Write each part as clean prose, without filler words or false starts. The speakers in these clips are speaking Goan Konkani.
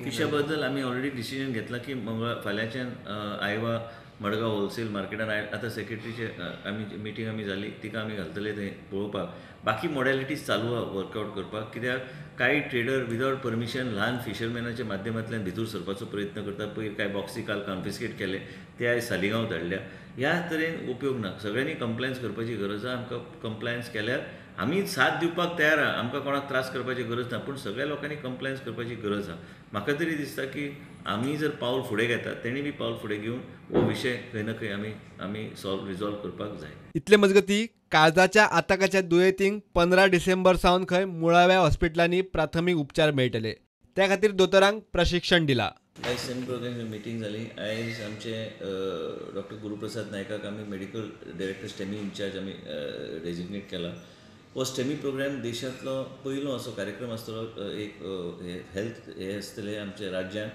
फिशा बद्दल आमी ऑलरेडी डिसिजन घेतला की मंगळार फाल्यांच्यान आयवा मडगांव होलसेल मार्केटान आतां सेक्रेटरीचे आमी मिटींग आमी जाली, तिका आमी घालतले थंय पळोवपाक. बाकी मॉडेलिटीज चालू आहा वर्कआवट करपाक, कित्याक कांय ट्रेडर विदावट परमिशन ल्हान फिशरमॅनाच्या माध्यमांतल्यान भितर सरपाचो प्रयत्न करता. पयर कांय बॉक्सी काल कॉन्फिस्केट केले, ते आयज सालिगांव धाडल्या. ह्या तरेन उपयोग ना, सगळ्यांनी कंप्लायन्स करपाची गरज आहा. आमकां कंप्लायन्स केल्यार आमी साथ दिवपाक तयार आहा, आमकां कोणाक त्रास करपाची गरज ना, पूण सगळ्या लोकांनी कंप्लायन्स करपाची गरज आहा. म्हाका तरी दिसता की आमी जर पावल फुडें घेतात तेणी बी पावल फुडें घेवन हो विशय खंय ना खंय आमी आमी सॉल्व रिजॉल्व करपाक जाय. इतले मजगती काळजाच्या आताकाच्या दुयेंतींक 15 डिसेंबर सावन खंय मुळाव्या हॉस्पिटलांनी प्राथमीक उपचार मेळटले, त्या खातीर दोतोरांक प्रशिक्षण दिला. आयज सेमी प्रोग्राम मिटींग जाली. आयज आमचे डॉक्टर गुरुप्रसाद नायकाक आमी मेडिकल डायरेक्टर स्टेमी इन्चार्ज आमी डेजिग्नेट केला. हो स्टेमी प्रोग्राम देशांतलो पयलो असो कार्यक्रम आसतलो, एक हेल्थ हे आसतले आमच्या राज्यांत,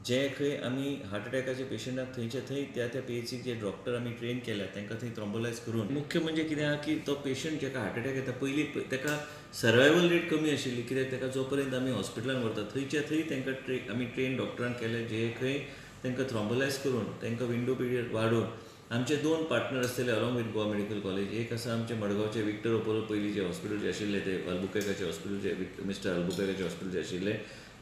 जे खंय आमी हार्ट अटॅकाच्या पेशंटाक थंयच्या थंय त्या त्या पीएचसीक जे डॉक्टर आमी ट्रेन केल्या तांकां थंय थ्रोम्बोलायज करून, मुख्य म्हणजे कितें आहा की तो पेशंट जाका हार्ट अटॅक येता पयलीं ताका सर्वायवल रेट कमी आशिल्ली, कित्याक ताका जो पर्यंत आमी हॉस्पिटलान व्हरता थंयच्या थंय तांकां आमी ट्रेन डॉक्टरान केले जे खंय तांकां थ्रोम्बोलायज करून तांकां विंडो पिरियड वाडोवन. आमचे 2 पार्टनर आसतले along with Goa medical college. एक आसा आमचे मडगांवचे विक्टर ओपोलो पयलीं जे हॉस्पिटल जे आशिल्ले ते अल्बुकेकाचे हॉस्पिटल जे मिस्टर अल्बुकेकाचे हॉस्पिटल जे आशिल्ले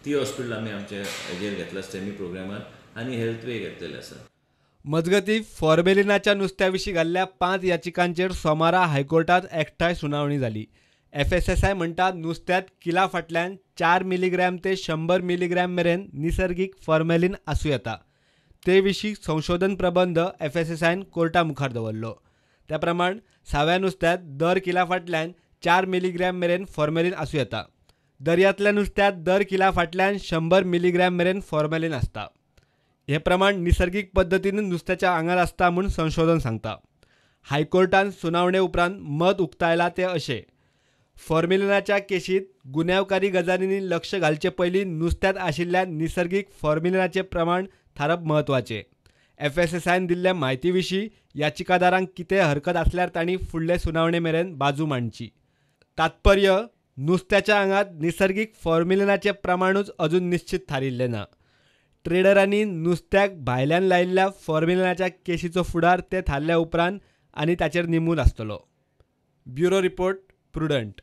ती हॉस्पिटल आमी आमच्या हेजेर घेतला स्टेमी प्रोग्रामान आनी हेल्थ वे घेतलेले आसा. मजगती फॉर्मेलिनाच्या नुस्त्या विशीं घाल्ल्या 5 याचिकांचेर सोमारा हायकोर्टात एकठांय सुनावणी जाली. एफएसएसआय म्हणटा नुस्त्यांत किला फाटल्यान 4 मिलीग्रॅम ते 100 मिलीग्रॅम मेरेन निसर्गीक फॉर्मेलिन आसूं येता. ते विशीं संशोधन प्रबंध एफएसएसआयन कोर्टा मुखार दवरलो. त्या प्रमाण साव्या नुस्त्यांत दर किला फाटल्यान 4 मिलीग्रॅम मेरेन फॉर्मेलिन आसूं येता. दर्यांतल्या नुस्त्यांत दर किला फाटल्यान 100 मिलीग्रॅम मेरेन फॉर्मेलिन आसता. हे प्रमाण निसर्गीक पद्दतीन नुस्त्याच्या आंगार आसता म्हूण संशोधन सांगता. हायकोर्टान सुनावणे उपरांत मत उक्तायला ते अशें: फॉर्मेलिनाच्या केशींत गुन्यांवकारी गजालींनी लक्ष घालचे पयलीं नुस्त्यांत आशिल्ल्या निसर्गीक फॉर्मेलिनाचें प्रमाण थारप म्हत्वाचें. एफएसएसआयन दिल्ल्या म्हायती विशीं याचिकादारांक कितें हरकत आसल्यार तांणी फुडले सुनावणे मेरेन बाजू मांडची. तात्पर्य नुस्त्याच्या आंगात निसर्गीक फॉर्मेलिनाचें प्रमाणूच अजून निश्चित थारिल्लें ना. ट्रेडरांनी नुस्त्याक भायल्यान लायिल्ल्या फॉर्मेलिनाच्या केशीचो फुडार ते थारल्या उपरांत आनी ताचेर निंबून आसतलो. Bureau report, Prudent.